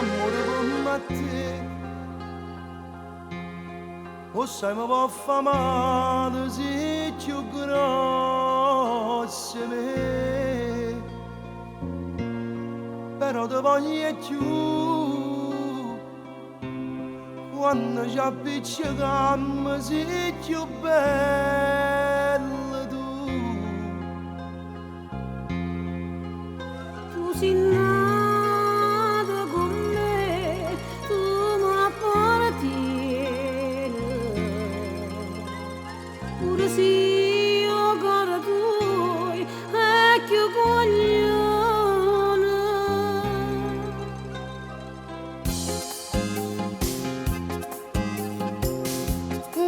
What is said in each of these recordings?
N'ammore comm'a te, 'o ssaje me po' fa male si cchiù grossa 'e me. Però te voglio 'e cchiù, quanno ci appiccecammo si cchiù bella tu. Tu si nata con me, tu m'appartieni, pure si 'o core tuoio è cchiù guaglione.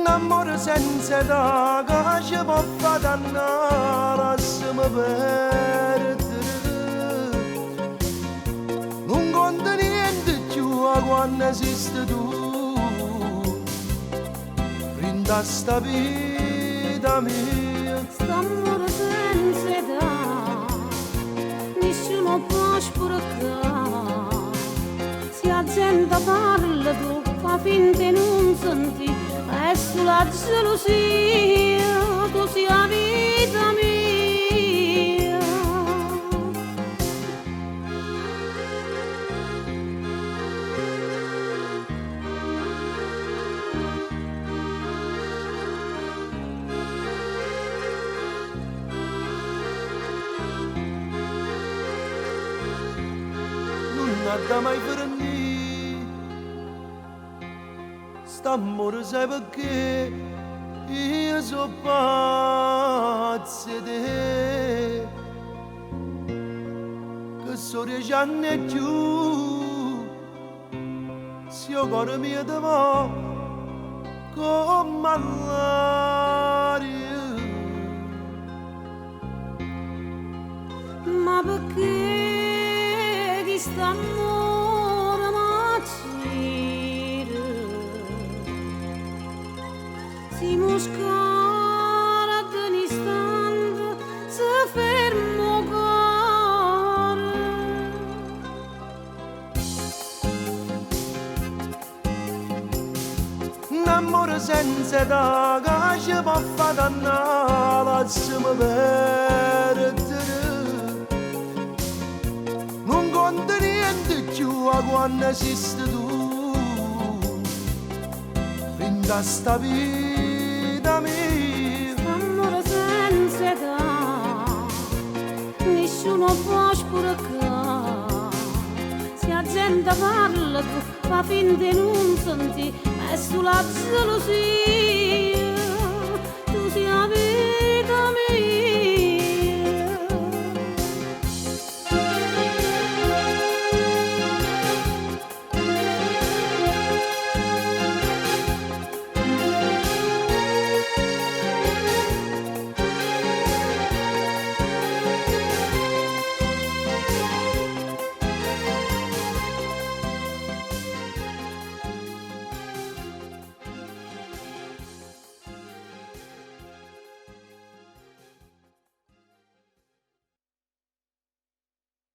N'ammore senza età ca ce po' fa dannà, lassame perdere. Nun conta niente cchiù 'a quanno esiste tu. Dint' 'a sta vita mia. St'ammore senza età, nisciuno può spurcà. Si 'a gente parla tu fa finta 'e nun sentì, è sulo 'a gelusia, tu si 'a vita mia. Nun adda mai fernì St'ammore sai perché io so pazzo 'e te. Che so 10 anni e cchiù, si 'o core mio te vo' comm'a ll'aria. Ma perché chist'ammore m'accide? Si mo scorda n'istante se ferma 'o core. N'ammore senza età ca ce po' fa dannà, lassame perdere. Nun conta niente cchiù 'a quanno esiste tu. Dint' 'a sta vita mia. St'ammore senza età, nisciuno può spurcà. Si 'a gente parla tu fa finta 'e nun sentì, è sulo 'a gelusia, tu si 'a vita mia.